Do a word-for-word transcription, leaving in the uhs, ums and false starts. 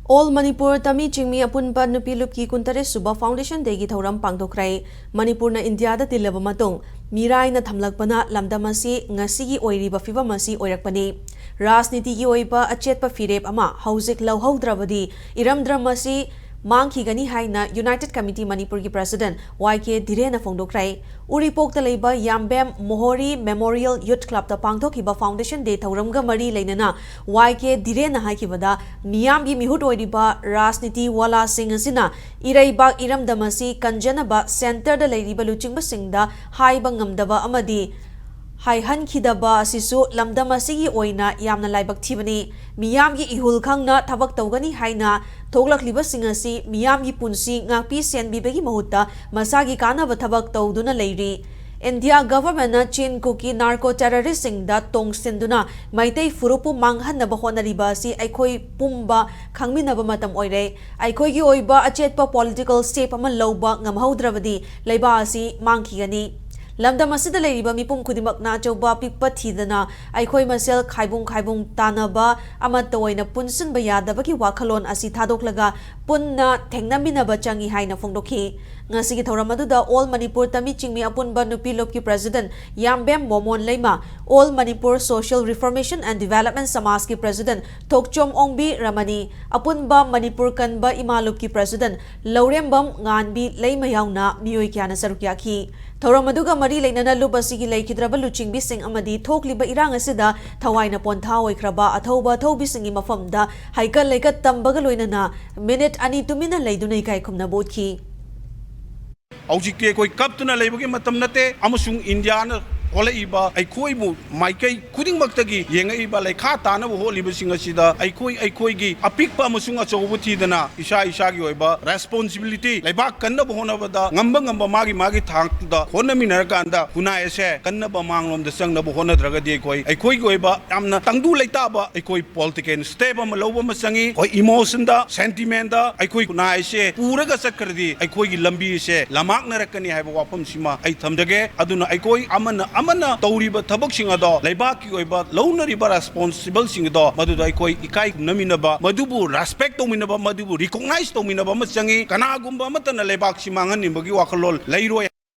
All Manipur ꯇꯃꯤ ꯆꯤꯡꯃꯤ ꯑꯄꯨꯟꯕ ꯅꯨꯄꯤ ꯂꯨꯞꯀꯤ ꯀꯨꯟꯇꯔꯦꯠ ꯁꯨꯕ Foundation Dayꯒꯤ ꯊꯧꯔꯝ ꯄꯥꯡꯊꯣꯛꯈ꯭ꯔꯦ꯫ ꯃꯅꯤꯄꯨꯔꯅ ꯏꯟꯗꯤꯌꯥꯗ ꯇꯤꯜꯂꯕ ꯃꯇꯨꯡ ꯃꯤꯔꯥꯏꯅ ꯊꯝꯂꯛꯄꯅ ꯂꯝꯗꯝ ꯑꯁꯤ ꯉꯁꯤꯒꯤ ꯑꯣꯏꯔꯤꯕ ꯐꯤꯕꯝ ꯑꯁꯤ ꯑꯣꯏꯔꯛꯄꯅꯤ꯫ ꯔꯥꯖꯅꯤꯇꯤꯒꯤ ꯑꯣꯏꯕ ꯑꯆꯦꯠꯄ ꯐꯤꯔꯦꯞ ꯑꯃ ꯍꯧꯖꯤꯛ ꯂꯧꯍꯧꯗ꯭ꯔꯕꯗꯤ ꯏꯔꯝꯗꯝ ꯑꯁꯤ ꯃꯥꯡꯈꯤꯒꯅꯤ ꯍꯥꯏꯅ United Committee ꯃꯅꯤꯄꯨꯔꯒꯤ President ꯋꯥꯏ ꯀꯦ ꯙꯤꯔꯦꯟꯅ ꯐꯣꯡꯗꯣꯛꯈ꯭ꯔꯦ꯫ ꯎꯔꯤꯄꯣꯛꯇ ꯂꯩꯕ ꯌꯥꯝꯕꯦꯝ ꯃꯣꯍꯣꯔꯤ Memorial Youth Clubꯇ ꯄꯥꯡꯊꯣꯛꯈꯤꯕ Foundation Day ꯊꯧꯔꯝꯒ ꯃꯔꯤ ꯂꯩꯅꯅ ꯋꯥꯏ ꯀꯦ ꯙꯤꯔꯦꯟꯅ ꯍꯥꯏꯈꯤꯕꯗ, ꯃꯤꯌꯥꯝꯒꯤ ꯃꯤꯍꯨꯠ ꯑꯣꯏꯔꯤꯕ ꯔꯥꯖꯅꯤꯇꯤ ꯋꯥꯂꯥꯁꯤꯡ ꯑꯁꯤꯅ ꯏꯔꯩꯕꯥꯛ ꯏꯔꯝꯗꯝ ꯑꯁꯤ ꯀꯟꯖꯅꯕ centreꯗ ꯂꯩꯔꯤꯕ ꯂꯨꯆꯤꯡꯕꯁꯤꯡꯗ ꯍꯥꯏꯕ ꯉꯝꯗꯕ ꯑꯃꯗꯤ ꯍꯥꯏꯍꯟꯈꯤꯗꯕ ꯑꯁꯤꯁꯨ ꯂꯝꯗꯝ ꯑꯁꯤꯒꯤ ꯑꯣꯏꯅ ꯌꯥꯝꯅ ꯂꯥꯏꯕꯛ ꯊꯤꯕꯅꯤ꯫ ꯃꯤꯌꯥꯝꯒꯤ ꯏꯍꯨꯜ ꯈꯪꯅ ꯊꯕꯛ ꯇꯧꯒꯅꯤ ꯍꯥꯏꯅ ꯊꯣꯛꯂꯛꯂꯤꯕꯁꯤꯡ ꯑꯁꯤ ꯃꯤꯌꯥꯝꯒꯤ ꯄꯨꯟꯁꯤ ꯉꯥꯛꯄꯤ ꯁꯦꯟꯕꯤꯕꯒꯤ ꯃꯍꯨꯠꯇ ꯃꯁꯥꯒꯤ ꯀꯥꯟꯅꯕ ꯊꯕꯛ ꯇꯧꯗꯨꯅ ꯂꯩꯔꯤ꯫ ꯏꯟꯗꯤꯌꯥ governmentꯅ ꯆꯤꯟ ꯀꯨꯀꯤ narco terroristꯁꯤꯡꯗ ꯇꯣꯡꯁꯤꯟꯗꯨꯅ ꯃꯩꯇꯩ ꯐꯨꯔꯨꯞꯄꯨ ꯃꯥꯡꯍꯟꯅꯕ ꯍꯣꯠꯅꯔꯤꯕ ꯑꯁꯤ ꯑꯩꯈꯣꯏ ꯄꯨꯝꯕ ꯈꯪꯃꯤꯟꯅꯕ ꯃꯇꯝ ꯑꯣꯏꯔꯦ꯫ ꯑꯩꯈꯣꯏꯒꯤ ꯑꯣꯏꯕ ꯑꯆꯦꯠꯄ political step ꯑꯃ ꯂꯧꯕ ꯉꯝꯍꯧꯗ꯭ꯔꯕꯗꯤ ꯂꯩꯕꯥꯛ ꯑꯁꯤ ꯃꯥꯡꯈꯤꯒꯅꯤ꯫ ꯂꯝꯗꯝ ꯑꯁꯤꯗ ꯂꯩꯔꯤꯕ ꯃꯤꯄꯨꯝ ꯈꯨꯗꯤꯡꯃꯛꯅ ꯑꯆꯧꯕ ꯑꯄꯤꯛꯄ ꯊꯤꯗꯅ ꯑꯩꯈꯣꯏ ꯃꯁꯦꯜ ꯈꯥꯏꯕꯨꯡ ꯈꯥꯏꯕꯨꯡ ꯇꯥꯅꯕ ꯑꯃꯠꯇ ꯑꯣꯏꯅ ꯄꯨꯟꯁꯤꯟꯕ ꯌꯥꯗꯕꯒꯤ ꯋꯥꯈꯜꯂꯣꯟ ꯑꯁꯤ ꯊꯥꯗꯣꯛꯂꯒ ꯄꯨꯟꯅ ꯊꯦꯡꯅꯃꯤꯟꯅꯕ ꯆꯪꯏ ꯍꯥꯏꯅ ꯐꯣꯡꯗꯣꯛꯈꯤ꯫ ꯉꯁꯤꯒꯤ ꯊꯧꯔꯝ ꯑꯗꯨꯗ All Manipur ꯇꯃꯤ ꯆꯤꯡꯃꯤ ꯑꯄꯨꯟꯕ ꯅꯨꯄꯤ ꯂꯨꯞꯀꯤ President ꯌꯥꯝꯕꯦꯝ ꯃꯣꯃꯣꯟ Leima, All Manipur Social Reformation and Development ꯁꯃꯥꯖꯀꯤ President ꯊꯣꯛꯆꯣꯝ ꯑꯣꯡꯕꯤ ꯔꯃꯅꯤ, ꯑꯄꯨꯟꯕ ꯃꯅꯤꯄꯨꯔ ꯀꯟꯕ ꯏꯃꯥ ꯂꯨꯞꯀꯤ President ꯂꯧꯔꯦꯝꯕꯝ ꯉꯥꯟꯕꯤ ꯂꯩꯃ ꯌꯥꯎꯅ ꯃꯤꯑꯣꯏ ꯀꯌꯥꯅ ꯁꯔꯨꯛ ꯌꯥꯈꯤ꯫ ꯊꯧꯔꯝ ꯑꯗꯨꯒ ꯃꯔꯤ ꯂꯩꯅꯅ ꯂꯨꯞ ꯑꯁꯤꯒꯤ ꯂꯩꯈꯤꯗ꯭ꯔꯕ ꯂꯨꯆꯤꯡꯕꯤꯁꯤꯡ ꯑꯃꯗꯤ ꯊꯣꯛꯂꯤꯕ ꯏꯔꯥꯡ ꯑꯁꯤꯗ ꯊꯋꯥꯏꯅ ꯄꯣꯟꯊꯥ ꯑꯣꯏꯈ꯭ꯔꯕ ꯑꯊꯧꯕ ꯑꯊꯧꯕꯤꯁꯤꯡꯒꯤ ꯃꯐꯝꯗ ꯍꯩꯀꯠ ꯂꯩꯀꯠ ꯇꯝꯕꯒ ꯂꯣꯏꯅꯅ ꯃꯤꯅꯤꯠ ꯑꯅꯤ ꯇꯨꯃꯤꯟꯅ ꯂꯩꯗꯨꯅ ꯏꯀꯥꯏ ꯈꯨꯝꯅꯕ ꯎꯠꯈꯤ꯫ ꯍꯧꯖꯤꯛꯇꯤ ꯑꯩꯈꯣꯏ ꯀꯞꯇꯨꯅ ꯂꯩꯕꯒꯤ ꯃꯇꯝ ꯅꯠꯇꯦ, ꯑꯃꯁꯨꯡ ꯏꯟꯗꯤꯌꯥꯅ ꯍꯣꯜꯂꯛꯏꯕ ꯑꯩꯈꯣꯏꯕꯨ ꯃꯥꯏꯀꯩ ꯈꯨꯗꯤꯡꯃꯛꯇꯒꯤ ꯌꯦꯡꯉꯛꯏꯕ ꯂꯩꯈꯥ ꯇꯥꯅꯕ ꯍꯣꯠꯂꯤꯕꯁꯤꯡ ꯑꯁꯤꯗ ꯑꯩꯈꯣꯏ ꯑꯩꯈꯣꯏꯒꯤ ꯑꯄꯤꯛꯄ ꯑꯃꯁꯨꯡ ꯑꯆꯧꯕ ꯊꯤꯗꯅ ꯏꯁꯥ ꯏꯁꯥꯒꯤ ꯑꯣꯏꯕ responsibility, ꯂꯩꯕꯥꯛ ꯀꯟꯅꯕ ꯍꯣꯠꯅꯕꯗ ꯉꯝꯕ ꯉꯝꯕ ꯃꯥꯒꯤ ꯃꯥꯒꯤ ꯊꯥꯛꯇ ꯍꯣꯠꯅꯃꯤꯟꯅꯔꯀꯥꯟꯗ ꯈꯨꯟꯅꯥꯏ ꯑꯁꯦ ꯀꯟꯅꯕ ꯃꯥꯡꯂꯣꯝꯗ ꯆꯪꯅꯕ ꯍꯣꯠꯅꯗ꯭ꯔꯒꯗꯤ ꯑꯩꯈꯣꯏ ꯑꯩꯈꯣꯏꯒꯤ ꯑꯣꯏꯕ ꯌꯥꯝꯅ ꯇꯪꯗꯨ ꯂꯩꯇꯥꯕ ꯑꯩꯈꯣꯏ political step ꯑꯃ ꯂꯧꯕ ꯑꯃ ꯆꯪꯉꯤ꯫ ꯑꯩꯈꯣꯏ emotionꯗ, sentimentꯗ ꯑꯩꯈꯣꯏ ꯈꯨꯟꯅꯥꯏꯁꯦ ꯄꯨꯔꯒ ꯆꯠꯈ꯭ꯔꯗꯤ ꯑꯩꯈꯣꯏꯒꯤ ꯂꯝꯕꯤꯁꯦ ꯂꯝꯃꯥꯡꯅꯔꯛꯀꯅꯤ ꯍꯥꯏꯕ ꯋꯥꯐꯝꯁꯤꯃ ꯑꯩ ꯊꯝꯖꯒꯦ꯫ ꯑꯗꯨꯅ ꯑꯩꯈꯣꯏ ꯑꯃꯅ ꯑꯃꯅ ꯇꯧꯔꯤꯕ ꯊꯕꯛꯁꯤꯡ ꯑꯗꯣ, ꯂꯩꯕꯥꯛꯀꯤ ꯑꯣꯏꯕ ꯂꯧꯅꯔꯤꯕ ꯔꯦꯁꯄꯣꯟꯁꯤꯕꯜꯁꯤꯡ ꯑꯗꯣ, ꯃꯗꯨꯗ ꯑꯩꯈꯣꯏ ꯏꯀꯥꯏ ꯈꯨꯝꯅꯃꯤꯟꯅꯕ, ꯃꯗꯨꯕꯨ ꯔꯦꯁꯄꯦꯛ ꯇꯧꯃꯤꯟꯅꯕ, ꯃꯗꯨꯕꯨ ꯔꯤꯀꯣꯛꯅꯥꯏꯖ ꯇꯧꯃꯤꯟꯅꯕ ꯑꯃ ꯆꯪꯉꯤ꯫ ꯀꯅꯥꯒꯨꯝꯕ ꯑꯃꯠꯇꯅ ꯂꯩꯕꯥꯛꯁꯤ ꯃꯥꯡꯍꯟꯅꯤꯡꯕꯒꯤ ꯋꯥꯈꯜꯂꯣꯟ ꯂꯩꯔꯣꯏ꯫